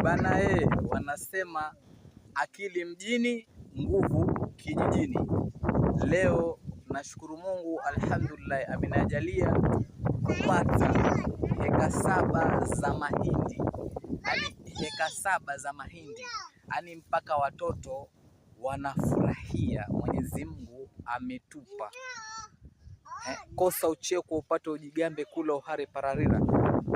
Bana e, wanasema akili mjini, nguvu kijijini. Leo nashukuru Mungu, alhamdulillah, amenijalia kupata heka 7 za mahindi, yaani heka 7 za mahindi, yaani mpaka watoto wanafurahia. Mwenyezi Mungu ametupa. Kosa ucheko upate ujigambe kula uhare pararira.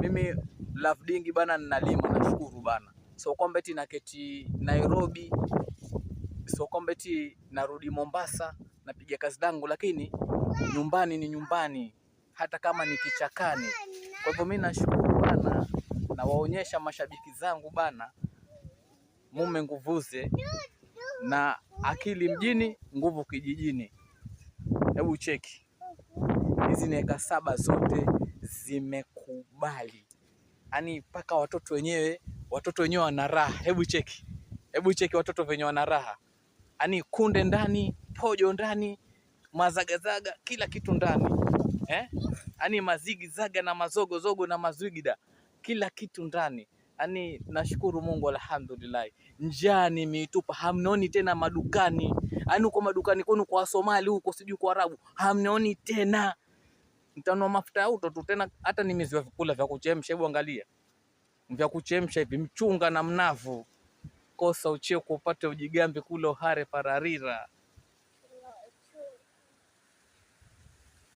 Mimi Love Dingi bana, ninalima nashukuru bana. So kwamba eti naketi Nairobi, so kwamba eti narudi Mombasa napiga kazi zangu, lakini nyumbani ni nyumbani, hata kama ni kichakani. Kwa hivyo mimi nashukuru bana, nawaonyesha mashabiki zangu bana, mume nguvuze na akili mjini, nguvu kijijini. Hebu cheki hizi ni eka 7 zote zimekubali, yaani mpaka watoto wenyewe wana raha. Hebu cheki, hebu cheki watoto wenyewe wana raha, yaani kunde ndani, pojo ndani, mazagazaga, kila kitu ndani, Yaani mazigizaga na mazogozogo na mazwigida, kila kitu ndani. Yaani nashukuru Mungu, alhamdulillah. Njaa nimeitupa, hamnioni tena madukani. Yaani huko madukani kwenu kwa Somali huko sijui kwa Arabu, hamnioni tena. Nitanunua mafuta ya auto tu tena, hata nimeziwa vyakula vya kuchemsha. Hebu angalia vya kuchemsha hivi, mchunga na mnavu. Kosa ucheko upate ujigambe kula uhare pararira.